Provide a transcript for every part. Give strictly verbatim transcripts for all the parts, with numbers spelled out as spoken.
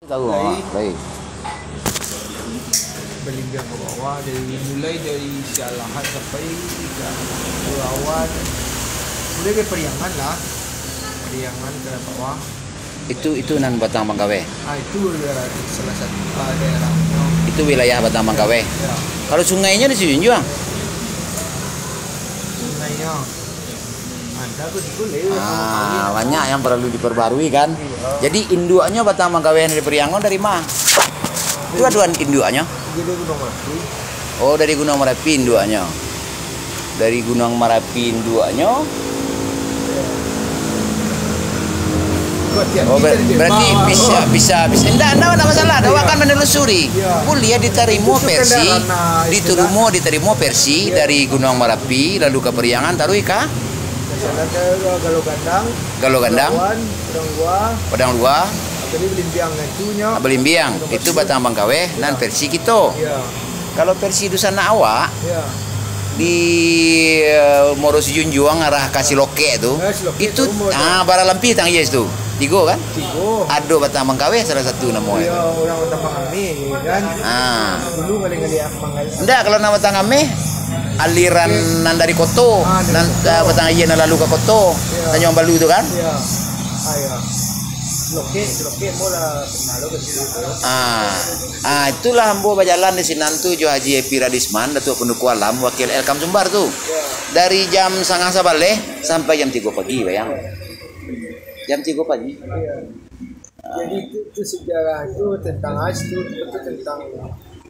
Tahu, ah, baik. Balimbiang ka bawah, dari, mulai dari Siak Lahad sampai ka Barawan. Mulai dari Pariangan lah. Pariangan ka bawah. Itu, itu nan Batang Pangkaweh? Ah, itu ya, salah satu, ah, daerahnyo. Itu wilayah Batang Pangkaweh? Ya. Kalau sungainyo di Sijunjuang? Sungainyo. Ah, banyak yang perlu diperbarui, kan? Iya. Jadi, induaknyo Batang Pangkaweh dari Pariangan dari ma? Itu aduan induaknyo? Dia dari Gunung Merapi. Oh, dari Gunung Merapi induaknyo. Dari Gunung Merapi induaknyo. Kok tiap Oh, kita ber-, dijebak, berarti Wak. Bisa, bisa, bisa. Ndak, ndak, ndak masalah. Iya. Awak kan menelusuri. Iya. Buliah ditarimo versi, ditarimo, ditarimo versi dari Gunung Merapi, lalu ka Pariangan, taruih ka Masalah ka Galo Gandang. Galo Gandang. Barawan, Padang Luar. Padang Luar. Tadi Balimbiang itu nyo. Ah, Balimbiang. Itu Batang Pangkaweh, nan versi kito. Iya. Kalau versi dunsanak awak, di, eh, Muaro Sijunjuang arah ka Silokek tu, itu, ah, bara lampih tang, yes tu. Tigo, kan? Tigo. Ado Batang Pangkaweh salah satu namo. Iya, urang Batang Pangkaweh, kan? Ah. Dulu kali-kali Ndak, kalau nan Batang Ameh, aliran nan dari Koto, nan, ah, Batang Aia nan lalu ka Koto, Tanjuang Balu tu, kan? Iya. Ah, iya. Silokek, Silokek ambo lah pernah lo ka situ tu. Ah. Ah, itulah ambo bajalan di sinan tu jo Haji Epi Radisman, Datuak Panduku Alam, wakil Elkam Sumbar tu. Iya. Dari jam sangah sabaleh sampai jam tigo pagi, bayang. Jam tigo pagi. Iya. Jadi itu, itu sejarah itu tentang ais itu, itu tentang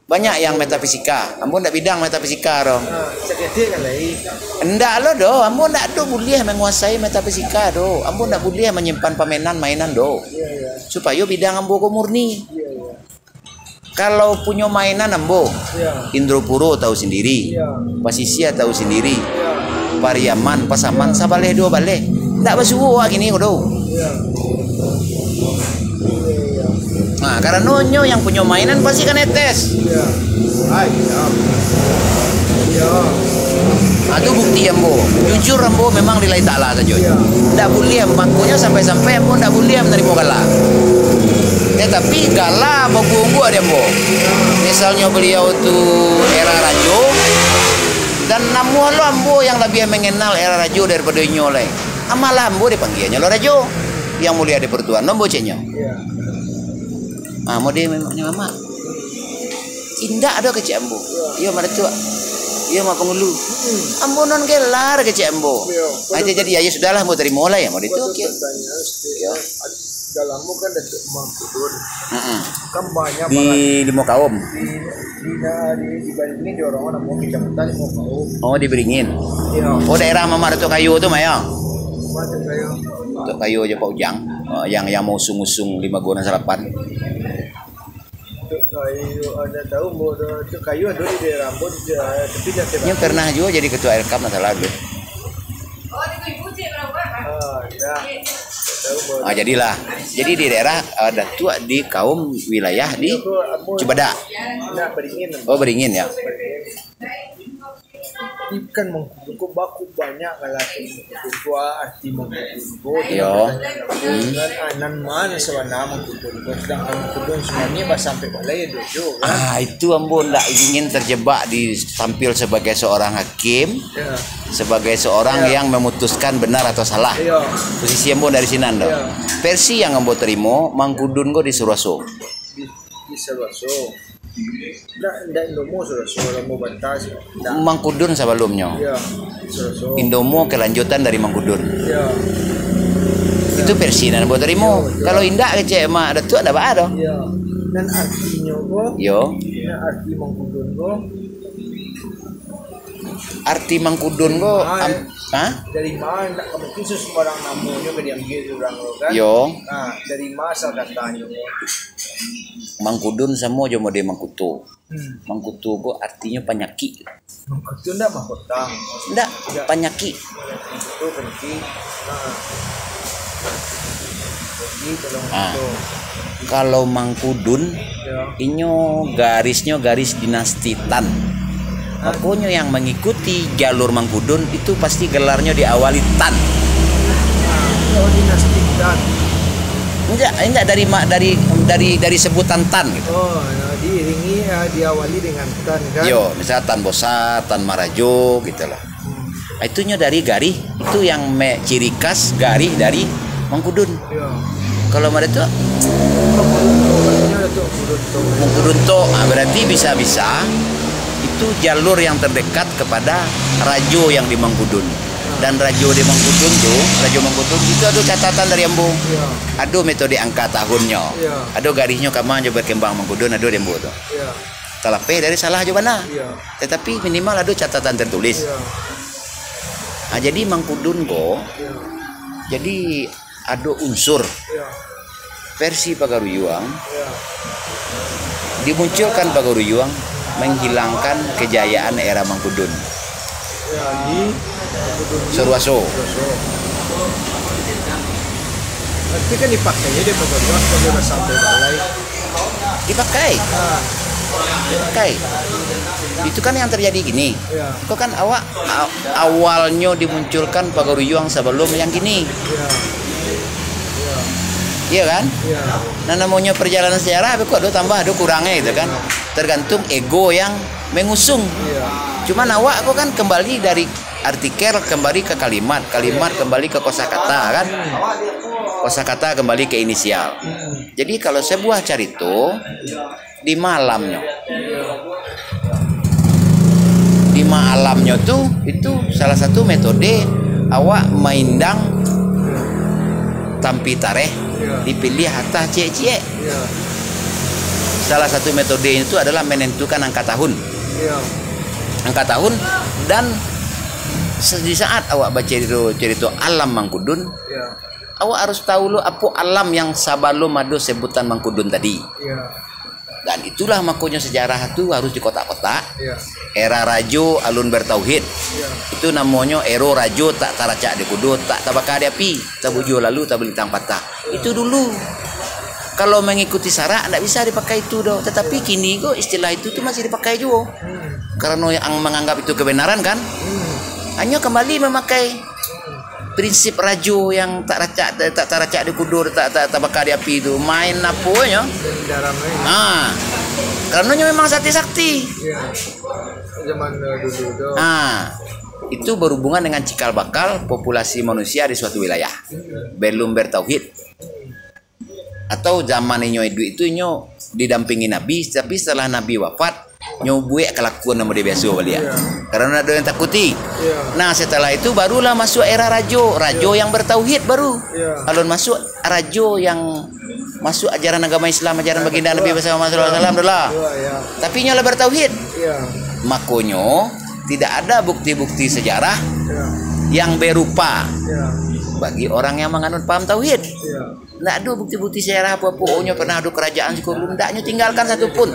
Banyak yang metafisika. Ambo ndak bidang metafisika doh. Ah, saketek kan lai. Ndak lo doh, ambo ndak ado buliah manguasai metafisika doh. Ambo ndak buliah manyimpan pamainan-mainan doh. Iya, iya. Supayo bidang ambo ko murni. Iya, iya. Kalau punyo mainan ambo, Iya. Indropuro tahu sandiri. Iya. Pasisia tahu sandiri. Iya. Pariaman, Pasaman, Iya. sabaleh duo baleh. Ndak basuo awak kini ko doh. Iya. Nah, karano nyo yang punyo mainan pasti ka netes. Iya. Ai, iya. Iya. Ah, tu bukti ambo. Jujur ambo memang lillahi ta'ala sajo. Iya. Ndak buliah, makonyo sampai-sampai ambo ndak buliah manarimo gala. Tatapi gala babuah-buah di ambo. Iya. Misalnyo baliau tu era rajo, dan namuah lo ambo yang labiah manganal era rajo daripado inyo lai. Amalah ambo dipanggianyo lo rajo. Yang mulia di pertuan, ambo ceknyo. Iya. Ah, mode memangnya mamak. Indak ado kecek ambo. Iya. Iyo, Madatuak. Iyo, Mak Pangulu. Hmm. Ambo non gelar kecek ambo. Iya. Ah, jadi, jadi, ya, ya sudahlah, ambo tarimo lah ya, mode tu, Betul, oke. Pertanyaan sedikit. Iya. Dah lama kan Datuk Mangkudun. Mm-mm. Kan banyak Di banget. Limo Kaum. Di, di, di, di Baringin, di orang-orang nama kecamatan Limo Kaum. Oh, di Beringin. Iya. Oh, daerah Mamak Datuk Kayu tu, Mak, ya? Mamak Datuk Kayu. Datuk Kayu aja Pak Ujang. Oh, yang, yang mau usung-usung lima gua enam salapan. Datuk Kayu, ada tahu, mau ada Datuk Kayu ada di daerah ambo, di daerah, tapi dah Ini pernah juga jadi ketua L K M masalah dulu. Ah, dah. Tahu, mau Ah, jadilah. Jadi di daerah, eh, Datuak di kaum wilayah di Itu ambo Cubadak. Nak Beringin. Oh, Beringin ya. Beringin. Ikan mangkudu ko baku banyak lah tu. Mangkudu ko, arti mangkudu ko. Iyo. Hmm. Kan, ah, nan mana sabana mangkudu ko. Sedangkan mangkudu sebenarnya bahasa sampai balai dojo kan. Ah, itu ambo ndak ingin terjebak di tampil sebagai seorang hakim, Ya. sebagai seorang Ya. yang memutuskan benar atau salah. Ya. Posisi ambo dari sinan tu. Ya. Versi yang ambo terima, mangkudun ko di Suroso. Di, di Suroso. Ndak, ndak Indomo Suroso, Indomo Batas. Ndak. Mangkudun sabalumnyo. Ya, Suroso. Indomo kelanjutan dari Mangkudun. Ya. Itu versi nan buat tarimo. Ya, betul. Kalau indak kecek Mak Datuak ndak baa doh. Ya. Nan artinyo ko, Yo. nan arti Mangkudun ko, Arti Mangkudun ko, Ah, am-, hah? Dari ma, ndak ka mungkin sesembarang namonyo ka diambil urang tu kan. Yo. Nah, dari ma asal katanyo. Mangkudun samo jo mode mangkuto. Hmm. Mangkuto ko artinyo panyakik. Mangkuto ndak mahkota. Ndak, Ndak. panyakik. Mangkuto panyakik. Nah. Jadi kalau Ah. mangkuto. Kalau Mangkudun, Ya. inyo garisnyo garis dinasti Tan. Hah? Makonyo yang mangikuti jalur Mangkudun itu pasti gelarnyo diawali Tan. Nah, kalau dinasti Tan. Indak, indak dari ma-, dari, dari, dari sebutan tan gitu. Oh, ya, diiringi, ya, diawali dengan tan, kan? Yo, misalnya Tan Bosa, Tan Marajo gitu lah. Hmm. Itu nyo dari garih, itu yang me-, ciri khas garih dari Mangkudun. Ya. Kalau Marajo tu Mangkudun tu, Mangkudun tu. Mangkudun tu, ah, berarti bisa-bisa itu jalur yang terdekat kepada rajo yang di Mangkudun. Dan rajo di Mangkudun tu, rajo Mangkudun itu ado catatan dari ambo. Ya. Ado metode angka tahunnyo. Ya. Ado garihnyo kama jo berkembang Mangkudun, ado di ambo tu. Ya. Talapeh dari salah jo bana. Ya. Tetapi minimal ado catatan tertulis. Ya. Ah, jadi Mangkudun ko, ya, jadi ado unsur, ya, versi Pagaruyuang, ya, dimunculkan Pagaruyuang menghilangkan kejayaan era Mangkudun. Ya, di Mangkudun. Saruaso. Saruaso. Tapi kan dipakai je dek Pagaruyuang sebagai basambah balai. Dipakai. Ah. Dipakai. Itu kan yang terjadi gini. Ya. Itu kan awak a-, awalnyo dimunculkan Pagaruyuang sebelum yang kini. Ya. Ya. Iya kan? Ya. Nah, namonyo perjalanan sejarah, kok ado tambah, ado kurangnya gitu kan. Tergantung ego yang mengusung. Ya. Cuman awak kok kan kembali dari artikel, kembali ke kalimat, kalimat kembali ke kosakata kan. Kosakata kembali ke inisial. Hmm. Jadi kalau sebuah carito, di malamnyo. Di malamnyo tu, itu salah satu metode awak maindang tampi tareh, ya, dipilih atah ciek-ciek. Ya. Salah satu metode itu adalah menentukan angka tahun. Ya. Angka tahun dan se-, di saat awak bacarito, carito alam Mangkudun, ya, awak harus tahu lo apo alam yang sabalum ado sebutan Mangkudun tadi. Ya. Dan itulah makonyo sejarah tu harus dikotak-kotak. Ya. Era rajo alun bertauhid. Ya. Itu namonyo ero rajo tak taracak di kudo, tak tabaka di api, tabujua lalu, tabalintang patah. Ya. Itu dulu. Kalau mengikuti sarak, ndak bisa dipakai itu doh. Tetapi, ya, kini ko istilah itu tu masih dipakai juo. Hmm. Karano yang menganggap itu kebenaran kan? Hmm. Hanyo kembali memakai prinsip rajo yang tak racak, tak taracak di kudo, tak, tak tabaka di api tu. Main apo nyo? Dalam main. Ha. Karano nyo memang sakti-sakti. Ya. Zaman, eh, dulu tu. Ha. Itu berhubungan dengan cikal bakal populasi manusia di suatu wilayah. Belum bertauhid. Atau zaman inyo iduik tu inyo didampingi Nabi, tapi setelah Nabi wafat, nyo buek kalakuan nan model biaso baliak. Ya. Karano ado yang takuti. Ya. Nah, setelah itu barulah masuk era rajo, rajo, ya, yang bertauhid baru. Ya. Alun masuk rajo yang masuk ajaran agama Islam, ajaran baginda Nabi Muhammad sallallahu alaihi wasallam tu lah. Ya, ya. Tapi inyo lah bertauhid. Ya. Makonyo, tidak ada bukti-bukti sejarah, ya, yang berupa, ya, bagi orang yang menganut paham tauhid. Ya. Ndak ado bukti-bukti sejarah apo-apo, oh, nyo pernah ado kerajaan siko dulu, ndak, nyo tinggalkan satu pun.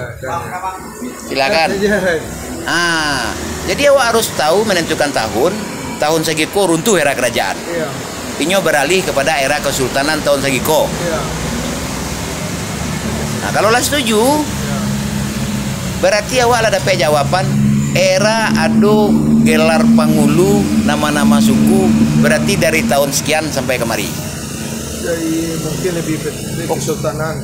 Silakan. Ah, jadi awak harus tahu menentukan tahun, tahun sagiko runtuh era kerajaan. Iya. Inyo beralih kepada era kesultanan tahun sagiko. Iya. Nah, kalau lah setuju, iya, berarti awak lah dapat jawaban era ado gelar pangulu, nama-nama suku, berarti dari tahun sekian sampai kemari. Dari mungkin lebih ke, lebih kesultanan.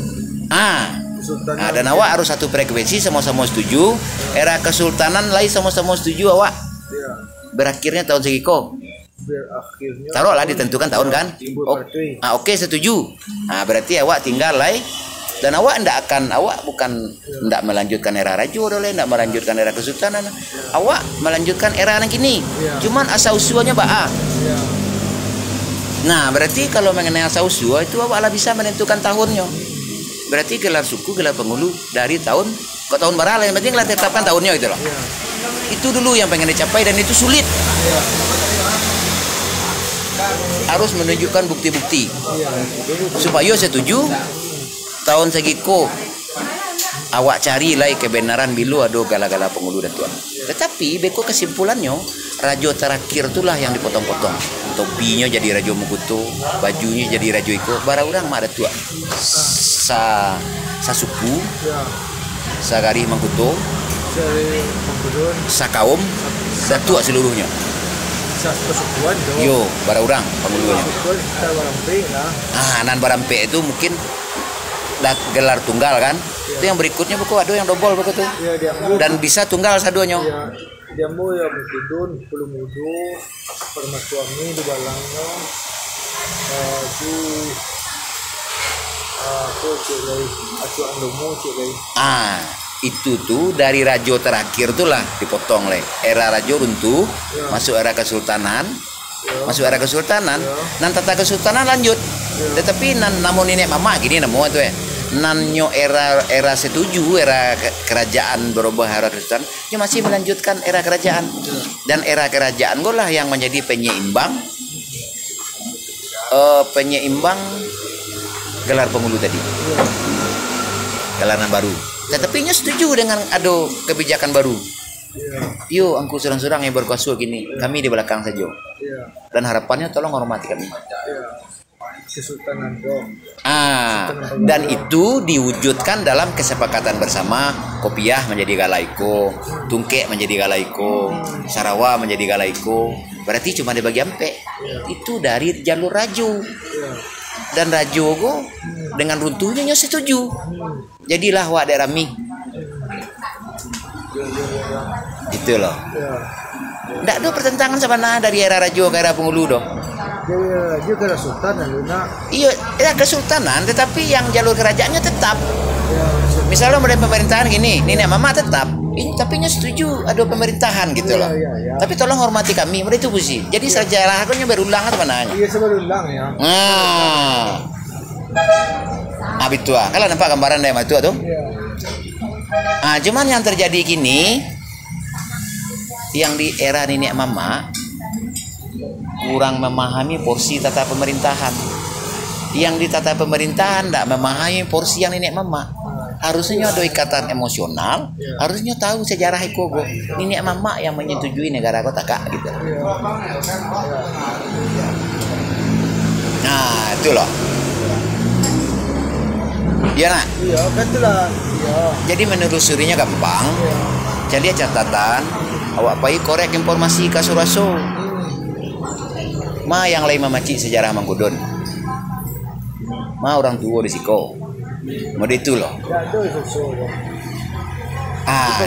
Ah. Kesultanan. Ah, dan awak harus satu frekuensi, sama-sama setuju. Era kesultanan lai sama-sama setuju awak. Iya. Berakhirnya tahun sagiko. Berakhirnya. Taruhlah ditentukan tahun, kan? Timbul. Oh, partai. Ah, oke, setuju. Ah, berarti awak tinggal lai. Dan awak ndak akan, awak bukan ndak melanjutkan era rajo doh lai, ndak melanjutkan era kesultanan. Awak melanjutkan era nan kini. Iya. Cuman asal usulnya baa. Iya. Nah, berarti kalau mengenai asal usul itu awak lah bisa menentukan tahunnyo. Berarti gelar suku, gelar pangulu dari tahun, kok tahun bara lah, yang penting lah tetapkan tahunnyo gitu loh. Iya. Itu dulu yang pengen dicapai dan itu sulit. Iya. Harus menunjukkan bukti-bukti. Iya. Supaya setuju, tahun sagiko awak cari lai kebenaran bilo ado gala-gala pangulu datuak. Tetapi, beko kesimpulannyo, rajo tarakhir tu lah yang dipotong-potong. Topinyo jadi rajo Mangkuto, bajunyo jadi rajo iko, bara urang mah datuak. Sa-, sasuku, ya, sagarih Mangkuto, sagarih Mangkuto, sakaum, datuak seluruhnyo. Persekutuan tu. Yo, bara urang pangulunyo? Persekutuan sekitar barampek lah. Ah, nan barampek itu mungkin da-, gelar tunggal kan? Yo. Itu yang berikutnya beko ado yang dobol beko tu. Yo, di ambo. Dan bisa tunggal sadonyo. Yo, di ambo yo Mukidun, Pulung Udu, Parmasuami di balangnyo, eh, di, eh, apo cek lai, Asuak Andomo cek lai. Ah, itu tu dari rajo terakhir tu lah dipotong lai. Era rajo runtuh, yo, masuk era kesultanan, yo, masuk era kesultanan, yo, nan tata kesultanan lanjut. Yo. Tetapi nan namo niniak mamak gini namo tu, eh. Nan nyo era, era setuju, era ke-, kerajaan berubah era kesultanan, nyo masih melanjutkan era kerajaan. Yo. Dan era kerajaan ko lah yang menjadi penyeimbang, eh, penyeimbang gelar pangulu tadi. Yo. Gelar nan baru. Tetapi nyo setuju dengan ado kebijakan baru. Yo, angku surang-surang yang berkuasa kini, kami di belakang sajo. Yo. Dan harapannya tolong hormati kami. Yo. Kesultanan tu. Ah, Kesultanan dan Pangulu. Itu diwujudkan dalam kesepakatan bersama, kopiah menjadi gala iko, tungkek menjadi gala iko, sarawa menjadi gala iko. Berarti cuma dibagi ampek. Yo. Itu dari jalur rajo. Yo. Dan rajo ko dengan runtuhnya nyo setuju. Hmm. Jadilah awak dek rami. Gitu loh. Ya. Ndak ado pertentangan sabananyo dari era rajo ka era pangulu doh. Jadi, ya, dia kena sultan lalu nak. Iyo, ya kesultanan, tetapi yang jalur kerajaannyo tetap. Ya, sultan. Misalnya model pemerintahan gini, niniak mamak tetap. Ih, tapi nyo setuju ado pemerintahan gitu loh. Ya, ya. Tapi tolong hormati kami, model itu pusi. Jadi sejarah ko nyo berulang sabananyo. Iya, seberulang ya. Nah. Ah, bitua. Kalau nampak gambaran dari matuak tu? Iya. Ah, cuman yang terjadi kini, yang di era niniak mamak, kurang memahami porsi tata pemerintahan. Yang di tata pemerintahan ndak memahami porsi yang niniak mamak. Harusnyo ado ikatan emosional, harusnyo tahu sejarah iko ko. Niniak mamak yang menyetujui negara ko tagak gitu. Nah, itu loh. Iya nak? Iya, kan itulah. Iya. Jadi menelusurinya gampang. Iya. Caliak catatan, awak pai korek informasi ka suraso. Hmm. Ma yang lai mamacik sejarah Mangkudun. Ma urang tuo di siko. Model itu lo. Ndak ado susu tu. Ah,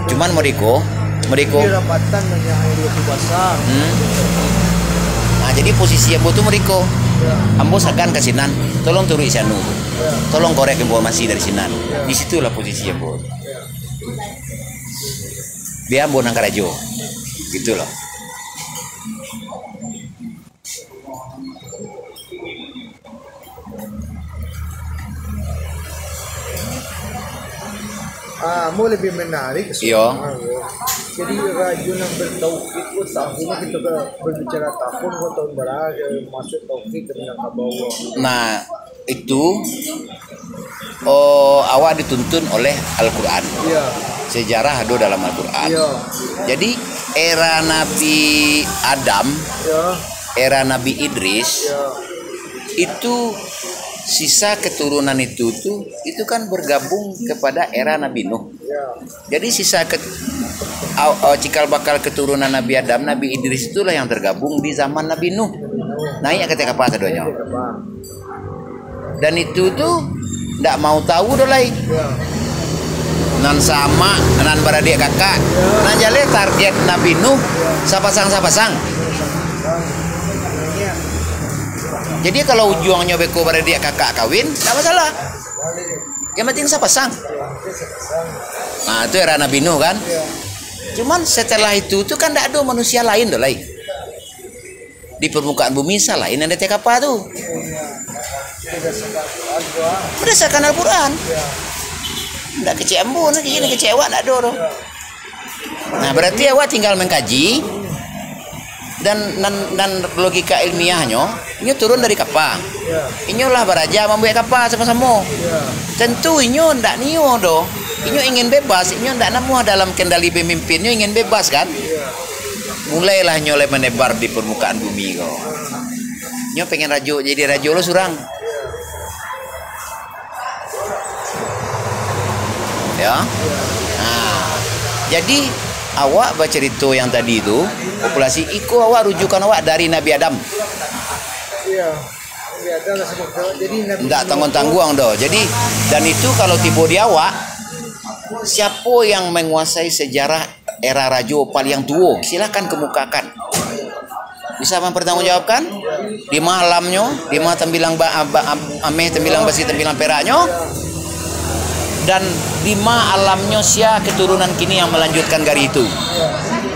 cuman model iko, model iko. Di rapatan banyak air dua puluh basah. Hmm. Ah, jadi posisi ambo tu model iko. Ya. Ambo sagan ka sinan, tolong turuik si Anu tu. Ya. Tolong korek informasi dari sinan. Ya. Di situlah posisi ambo. Ya. Bia ambo nan karajo. Gitu loh. Ah, mau lebih menarik. Iyo. Jadi, rajo nan bertauhid ko tahun, kita ke berbicara tahun ko tahun bara, masuk tauhid ke Minangkabau. Nah, itu, oh, awak dituntun oleh Al-Quran. Iya. Sejarah ado dalam Al-Quran. Iya. Jadi, era Nabi Adam, iya, era Nabi Idris, iya, itu sisa keturunan itu tu, itu kan bergabung kepada era Nabi Nuh. Iya. Jadi, sisa ket-, au-, au-, cikal bakal keturunan Nabi Adam, Nabi Idris itulah yang tergabung di zaman Nabi Nuh. Naik ka ateh kapa sadonyo. Dan itu tu ndak mau tahu doh lai. Ya. Nan sama, nan baradiak kakak. Ya. Nan jaleh target Nabi Nuh, ya, sapasang-sapasang. Jadi kalau ujuangnyo beko baradiak kakak kawin, ndak masalah. Yang penting sapasang. Nah, itu era Nabi Nuh kan. Ya. Cuman setelah itu tu kan ndak ado manusia lain doh lai. Di permukaan bumi salain nan di ateh kapa tu. Berdasarkan Al-Quran. Ndak kecek ambo, nah, kini kecek awak ndak ado tu. Nah, berarti awak tinggal mengkaji dan nan, nan logika ilmiahnyo, inyo turun dari kapa. Inyo lah baraja mambuek kapa samo-samo. Tentu inyo ndak nio doh. Inyo ingin bebas, inyo ndak namuah dalam kendali pemimpin, inyo ingin bebas kan? Mulailah nyo lai manebar di permukaan bumi ko. Nyo pengen rajo, jadi rajo lo surang. Ya. Nah, jadi Awak bacarito yang tadi tu, populasi iko awak rujukan awak dari Nabi Adam. Iya. Nabi Adam lah sebut. Jadi Nabi Ndak Nuh tangguang-tangguang doh. Jadi, dan itu kalau tibo di awak, siapo yang manguasai sejarah era rajo paliang tuo, silakan kemukakan. Bisa mempertanggungjawabkan? Di ma alamnyo, di ma tambilang ba-, ba-, ameh, tambilang basi, tambilang peraknyo, dan di ma alamnyo sia keturunan kini yang melanjutkan gari itu?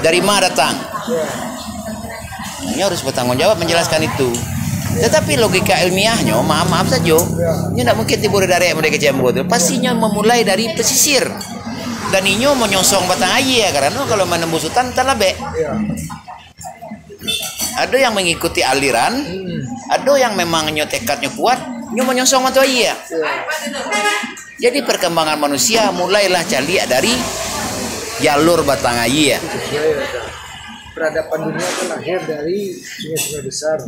Dari ma datang? Nyo harus bertanggung jawab menjelaskan itu. Tetapi logika ilmiahnyo, maaf-maaf sajo, nyo ndak mungkin tibo dari darek model kecek ambo tu. Pasti nyo memulai dari pesisir. Dan inyo monyosong batang aia, karano kalau menembus hutan, hutan labek. Ado yang mengikuti aliran, ado yang memang nyo tekadnyo kuat, nyo monyosong mata aia. Jadi perkembangan manusia mulailah caliak dari jalur batang aia. Peradaban dunia tu lahir dari sungai-sungai besar.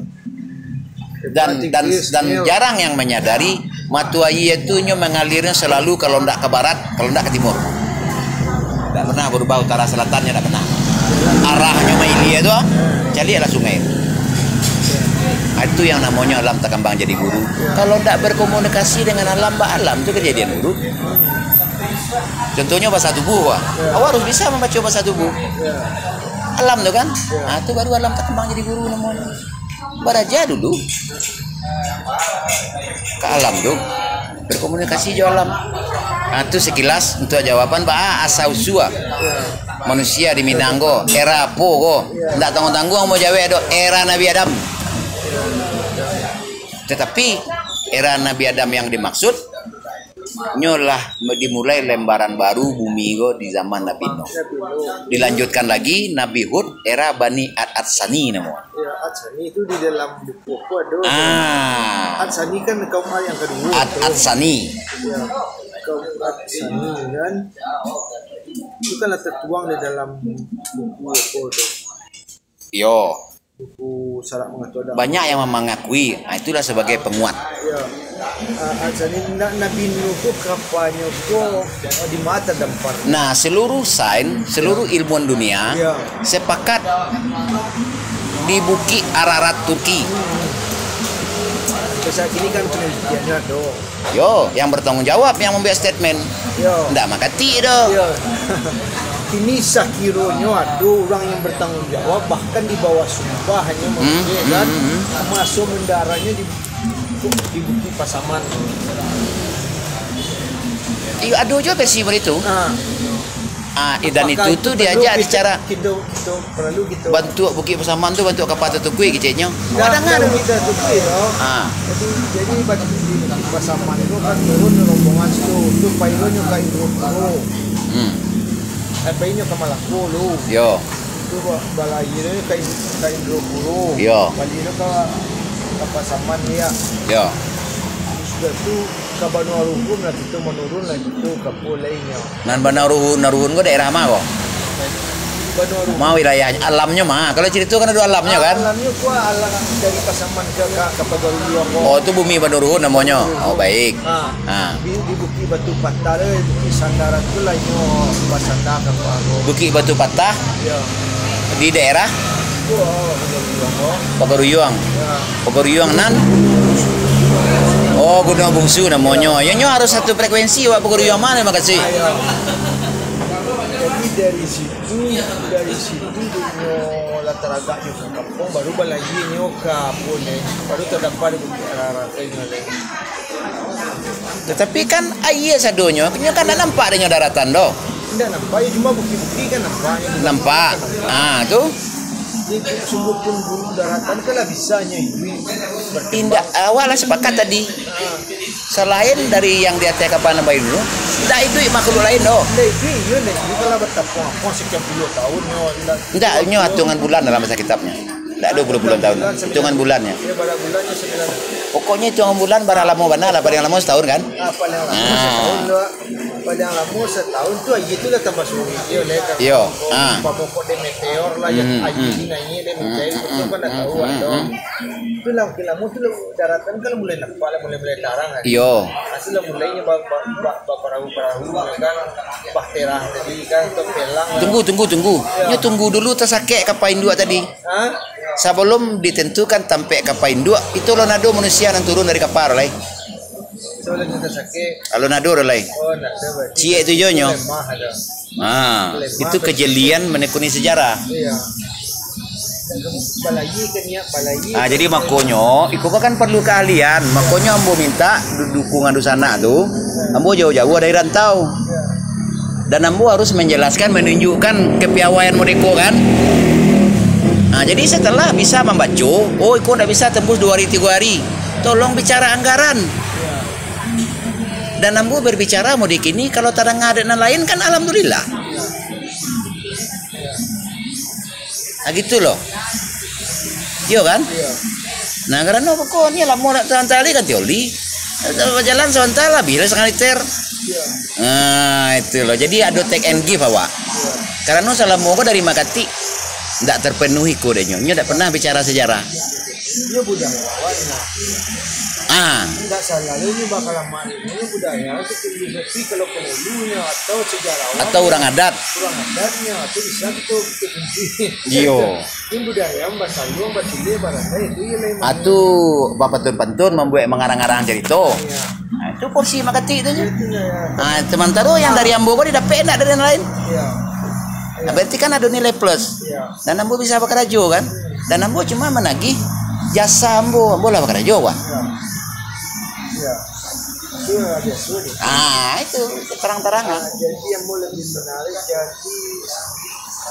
Dan dan Tigris, dan Nil. Jarang yang menyadari mata aia tu nyo mengalirnyo selalu kalau ndak ke barat, kalau ndak ke timur. Ndak pernah berubah utara selatan, nyo ndak pernah. Arahnyo mailia tu, caliaklah sungai. Ah, itu yang namonyo alam takambang jadi guru. Kalau ndak berkomunikasi dengan alam, ba alam tu kejadian guru. Contohnyo bahasa tubuh, wah. Awak harus bisa membaca bahasa tubuh. Alam tu kan? Ah, tu baru alam takambang jadi guru namonyo. Baraja dulu ka alam tu, berkomunikasi jo alam. Ah, tu sekilas untuk jawaban baa asa usua manusia di Minang ko, era apo ko. Ndak tangguang-tangguang mau jawek do, era Nabi Adam. Tetapi era Nabi Adam yang dimaksud, nyo lah dimulai lembaran baru bumi ko di zaman Nabi Nuh. Dilanjutkan lagi Nabi Hud, era Bani Ad Adsani namo. Ya, Adsani itu di dalam buku aku ada. Ah. Adsani kan kaum Ad yang kedua Ad tu. Adsani. Ya, kaum Adsani kan. Itu kan lah tertuang di dalam buku apa tu? Yo. Buku Sarak Mangato Agamo. Banyak yang mangakui, ah, itulah sebagai penguat. Ya. Ah, Adsani, Na-, Nabi Nuh tu kapanyo ko, oh, di ma tadampar? Nah, seluruh sains, seluruh ilmuwan dunia Ya. sepakat di Bukik Ararat, Turki. Sampai saat ini kan penelitiannya ada. Yo, yang bertanggung jawab yang membuat statement. Yo. Ndak makatik doh. Yo. Kini sakironyo ado urang yang bertanggung jawab, bahkan di bawah sumpah hanyo Hmm, mungkin hmm, kan, hmm, hmm. maso mendaratnyo di, di Bukik Pasaman. Iyo, ado juo versi baritu. Nah. Ah, eh, dan Apakah itu tu itu diajak perlu kita, secara kita, kita perlu kita bantuak Bukik Pasaman tu, bantuak kapa tatukuik keceknyo. Awak Nah, dengar kalau dulu. kita tukuik tu, Ah. jadi, jadi batu di Bukik Pasaman tu kan turun rombongan situ, tu painyo ka Indropuro. Hmm. Eh, painyo ka Malako lu. Yo. Tu ba-, balainyo ka In-, ka Indropuro. Yo. Balinyo ka, ka Pasaman ya. Yo. Sudah tu ka Banua Ruhun lah, kita menurun lah, kita ka Pulau lainnya. Nan Banua Ruhun, Ruhun ko daerah ma ko? Banua Ruhun. Ma wilayah alamnyo ma. Kalau cerita kan ada alamnyo kan? Alamnyo ko alam dari Pasaman ke, ka, ka Pagaruyuang ko. Oh, tu bumi Banua Ruhun namonyo. Oh, baik. Ha. Ha. Di, di Bukik Batu Patah tu, Bukik Sandaran tu lah inyo basanda ka Pagaruyuang. Bukik Batu Patah? Ya. Di daerah? Tu, oh, Pagaruyuang ko. Pagaruyuang. Ya. Pagaruyuang nan? Oh, Gunung Bungsu namonyo. Ya, nyo harus satu frekuensi, awak Pagaruyuang ma, terima kasih. Ah, ya. Jadi dari situ, dari situ inyo lah taragak nyo ka kampuang, baru balainyo ka apo ni, baru tadampar di Bukik Ararat inyo ni. Tetapi kan aia sadonyo, nyo kan ndak nampak dek nyo daratan doh. Ndak nampak, ya cuma bukik-bukik kan nampak, ya. Nampak. Ah, tu. Jadi, sungguh pun gunung daratan kan lah bisa nyo iduik. Indak, awak lah sepakat tadi. Salain dari yang di ateh kapa nan bainyo, ndak iduik makhluk lain doh. Ndak iduik, iyo, ndak iduik kalau batapuang-apuang sekian puluah tahun, nyo, ndak. Ndak, nyo atungan bulan dalam bahasa kitabnyo. Ndak ado puluah-puluah tahun. Bulan, sembilan. Itungan bulannyo. Iyo, bara bulannyo sembilan. Pokoknyo itungan bulan bara lamo bana lah, paling lamo setahun kan? Ah, paling lamo Ah. setahun tu, ah. Paling lamo setahun tu, aia tu lah tambah suruik, iyo, leh, kan? Iyo. Pokok, Ah. pokok dek meteor lah, yang Hmm, aia hmm. ni naiak dek meteor, Hmm, itu hmm, kan ndak hmm, tahu, hmm, atau hmm. Itulah, makin lamo tu lah, daratan kan mulai nampak lah, mulai-mulai tarang lah. Iyo. Asal lah mulainyo ba-, ba-, ba-, baparahu-parahu lah kan. Bah, Merah tadi kan, atau pelang. Tunggu, tunggu, tunggu. Nyo tunggu dulu tasakek kapa induak tadi. Hah? Sabalum ditentukan tampek kapa induak, itu alun ado manusia nan turun dari kapa lai. Itu alun tasakek. Alun ado lai. Oh, ndak ado berarti. Ciek tu jo nyo. Lemah ado. Ha, lemah itu berarti. Kejelian menekuni sejarah. Iya. Balayi ke niat, balayi. Ah, jadi makonyo, iko kan perlu keahlian. Makonyo ambo minta du-, dukungan dunsanak tu, ambo jauah-jauah dari rantau. Dan ambo harus menjelaskan, menunjukkan kepiawaian modeko kan. Nah, jadi setelah bisa mambaco, oh, iko ndak bisa tembus dua hari, tiga hari. Tolong bicara anggaran. Dan ambo berbicara modek ini, kalau tadanga dek nan lain kan alhamdulillah. Ah, gitu loh. Iyo kan? Iyo. Nah, karano beko ni lamo nak tahan tali kan tioli. Bajalan sabanta lah, bila setengah liter. Iyo. Nah, itu loh. Jadi ado take and give awak. Iyo. Karano salamo ko dari makatik ndak terpenuhi ko dek nyo. Nyo ndak pernah bicara sejarah. Iyo budaya awak ni. Ah. Ndak salalu ni bakal lamo. Ini budaya tu filosofi kalau penghulunya atau sejarawan. Atau urang adat. Urang adatnya, tu bisa kita, kita kunci. Iyo. Ini budaya basalua, bacilek, barandai, itu yang lain. Atu bapantun-pantun, mambuek mangarang-arang carito. Iya. Nah, itu porsi makatik tu nyo. Itu ya, ya. Ah, sementara yang dari ambo ko didapek ndak dari yang lain. Iya. Nah, berarti kan ado nilai plus. Iya. Dan ambo bisa bakarajo kan. Dan ambo cuma managih jasa ambo, ambo lah bakarajo, wah. Iya. Iya. Itu lah biasa ni. Ah, itu terang-terangan. Ah, jadi yang mau lebih menarik, jadi,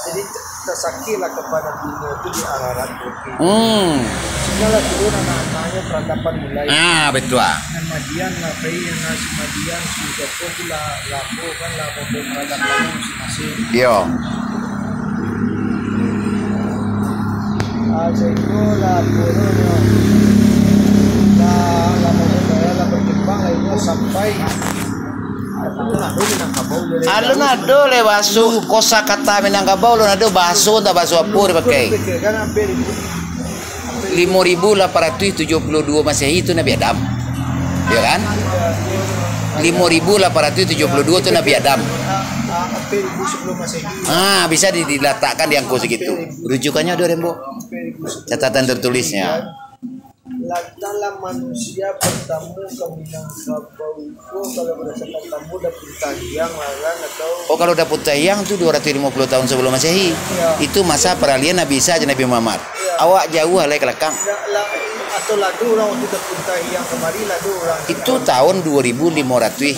jadi tasakiklah kepada dunia itu di Ararat Bukit. Hmm. Sehinggalah turun anak-anaknya peradaban mulai. Ah, betul. Nan Madian lah, pai yang nasi Madian, si Jacob lah, lah, apa kan lah, pembongkaran masing-masing. Iyo. Ah, sehingga lah, turun, lah, lah, lah, lah, berkembang, lah, itu sampai Alun ado Minangkabau le. Alun ado le baso kosakata Minangkabau, alun ado baso, antah baso apo dipakai. Limo ribu lapan ratuih tujuah puluah duo Masehi tu Nabi Adam. Yo kan? Limo ribu lapan ratuih tujuah puluah duo tu Nabi Adam. Ah, bisa di-, dilatakkan di angko sagitu. Rujukannyo ado, Rembo. Catatan tertulisnya. Lantaran manusia pertama ka Minangkabau ko, kalau berdasarkan tamu Dapun Tahiang lah kan, atau Oh, kalau Dapun Tahiang tu dua ratus lima puluh tahun sebelum Masehi. Ya. Itu masa peralihan Nabi Isa dan Nabi Muhammad. Ya. Awak jauah lai ka lakang. Ya, lah, atau lado urang waktu Dapun Tahiang kamari, lado urang Itu tahun dua ribu lima ratus,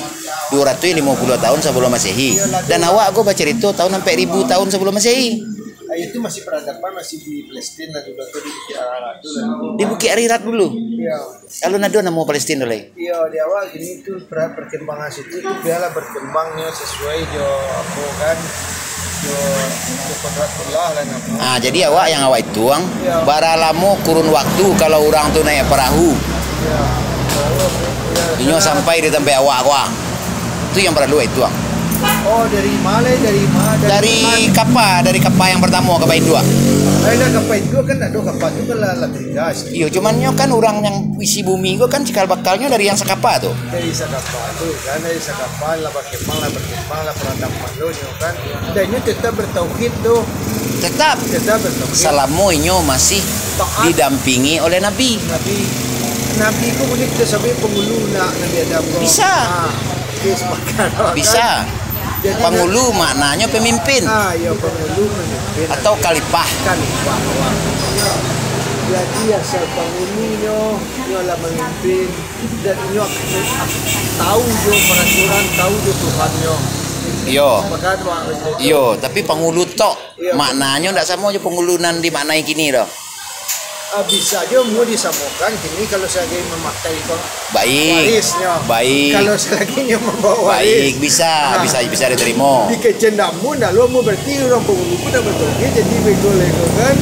dua ratus lima puluh tahun sebelum Masehi. Ya, lado. Dan awak ko bacarito tahun ampek ribu tahun sebelum Masehi. Ah, itu masih peradaban, masih di Palestina lah dulu, atau di Bukit Ararat dulu lah dulu. Di Bukit Ararat dulu. Iya. Alun ado namo Palestina lai. Iya, di awal gini tu per-, perkembangan situ tu biarlah berkembangnya sesuai jo apa kan, jo, jo kodratullah lah namo. Ah, jadi awak yang awak ituang, Iya. bara lamo kurun waktu kalau urang tu naik perahu. Iya. Inyo sampai di tampek awak ko ah. Tu yang paralu itu, ang. Oh, dari ma lai? Dari ma? Dari Dari ma? kapa, dari kapa yang pertamo, kapa induak. Dari lah kapa induak kan ado kapa tu kan lah, lah tingga. Iyo, cuman nyo kan urang yang isi bumi ko kan cikal bakalnyo dari yang sakapa tu. Dari sakapa tu kan, dari sakapa lah bakembang, lah bakembang, lah peradaban lo nyo kan. Dan nyo tetap bertauhid tu. Tetap. Tetap bertauhid. Salamo inyo masih Taat. didampingi oleh Nabi. Nabi. Nabi ko buliah kito sabuik pangulu nak Nabi Adam ko. Bisa. Ha. Oke, sepakat. Bisa. Jadi, Pangulu maknanyo pemimpin. Ah, iyo, pangulu pemimpin. Atau khalifah. Khalifah, wah. Jadi, asal pangulu nyo, nyo lah mamimpin. Dan nyo tahu jo peraturan, tahu jo Tuhannyo. Iyo. Sepakat, wah. Iyo, tapi pangulu tok Iyo. maknanyo ndak samo jo pangulu nan dimaknai kini doh. Ah, bisa jo mu disamokan kini kalau sabagai mamakai ko Baik. warisnyo. Baik. Kalau salagi nyo mambawa waris. Baik, bisa, Ah. bisa, bisa diterimo. Dikecek ndak mu, ndak lo mu, berarti urang pangulu pun ndak bertauhid, jadi bego lego kan.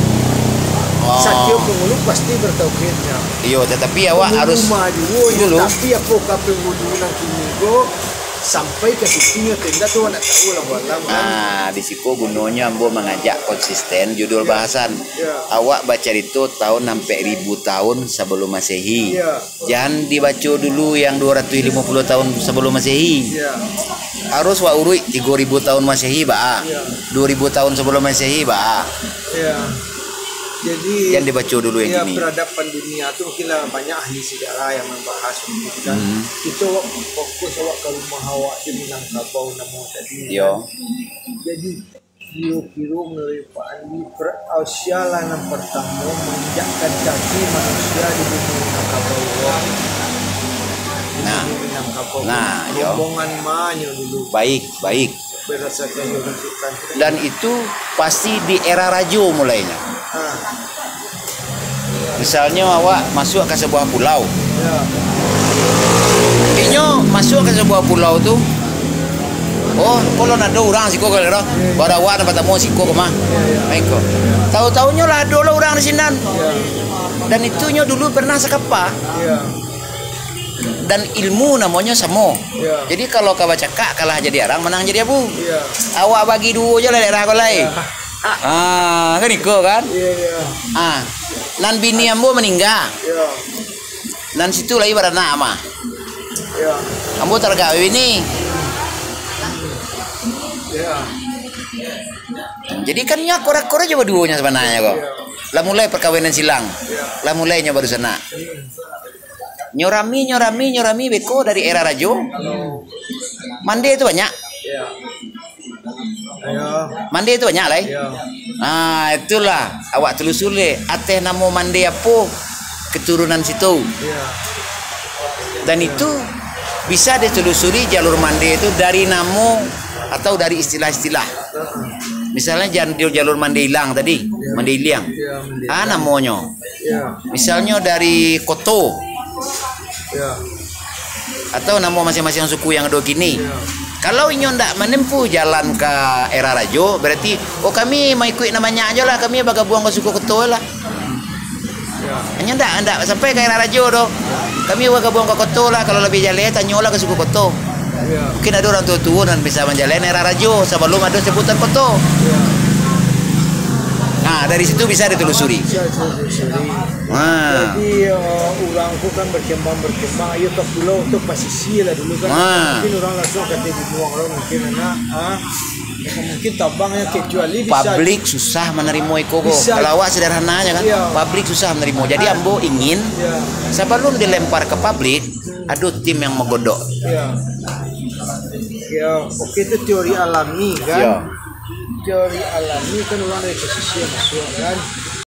Oh. Satiok pangulu pasti bertauhidnyo. Iyo, tetapi awak Pangulu harus ma juo nyo, dulu. Tapi apokah pangulu nan kini ko Sampai ka situ nyo tenda tu, nak tahu lah walam kan. Ah, di siko gunonyo ambo mangajak konsisten judul bahasan. Ya. Awak bacarito tahun ampek ribu tahun sabalum Masehi. Ya. Jan dibaco dulu yang dua ratus limo puluh tahun sabalum Masehi. Ya. Harus wak uruik tigo ribu tahun Masehi, baa. Ya. Dua ribu tahun sabalum Masehi, baa. Ya. Jadi, jan dibaco dulu yang ya, kini. Peradaban dunia tu mungkin lah banyak ahli sejarah yang membahas mungkin kan. Hmm. Kito fokus awak ka rumah awak di Minangkabau namo tadi. Yo. Kan? Jadi, kiro-kiro menurut Pak Andi, per-, usia lah nan pertamo manginjakkan kaki manusia di bumi Minangkabau. Di nah. Bumi Minangkabau. Nah, yo. Rombongan ma nyo dulu. Baik, baik. Berdasarkan yang ditunjukkan. Dan itu pasti di era rajo mulainyo. Ah. Misalnyo awak masuak ka sabuah pulau. Ya. Inyo masuak ka sabuah pulau tu, oh, ko lah ado urang siko ko lah. Ya, ya. Baru awak nan patamo siko ko mah. Ya, ya. Nah, iko. Ya. Tahu-tahunyo lah ado lah urang di sinan. Ya. Dan itu nyo dulu pernah sakapa. Ya. Dan ilmu namonyo samo. Ya. Jadi, kalau ka bacakak, kalah jadi arang, manang jadi abu. Ya. Awak bagi duo jo lah daerah ko lai. Ya. Ah, kan iko kan? Ya, ya. Ah, nan bini ambo maningga. Ya. Nan situ lai baranak mah. Ya. Ambo taragak bini. Ya. Jadi kan nyo akor-akor ajo baduonyo sabananyo ko. Ya. Lah mulai perkawinan silang. Ya. Lah mulai nyo barusanak. Hmm. Nyo rami, nyo rami, nyo rami beko dari era rajo. Mande tu banyak. Iyo. Iyo. Mande tu banyak lai. Iyo. Nah, itulah awak telusuri ateh namo mande apo keturunan situ. Iyo. Dan itu bisa ditelusuri jalur mande itu dari namo atau dari istilah-istilah. Misalnya jan-, jalur mande ilang tadi, mande iliang. Iyo, mande ilang. Ah, namonyo. Iyo. Misalnyo dari koto. Iyo. Atau namo masing-masing suku yang ado kini. Iyo. Kalau inyo ndak manempuh jalan ka era rajo, berarti, "Oh, kami maikuik nan banyak ajo lah, kami bagabuang ka suku koto lah." Iyo. Inyo ndak, ndak sampai ka era rajo doh. Kami bagabuang ka koto lah, kalau labiah jaleh, tanyolah ka suku koto. Iyo. Mungkin ado urang tuo-tuo nan bisa manjaleh era rajo sabalum ado sebutan koto. Iyo. Nah, dari situ bisa ditelusuri. Bisa ditelusuri. Ha. Jadi, eh, urang tu kan berkembang-berkembang, iyo ka pulau tu pasisia lah dulu kan. Ha. Mungkin urang langsung ka Tibunuang lah mungkin, nah. Ha. Mungkin tabangnya kecuali bisa. Publik susah manarimo iko ko. Bisa. Kalau awak sederhana aja kan, iya, publik susah manarimo. Jadi, ah, ambo ingin, iya, sabalum dilempar ka publik, hmm, ado tim yang magodok. Iya. Ya, oke, itu teori alami kan. Iya. Teori alami kan urang dari pesisir masuak kan.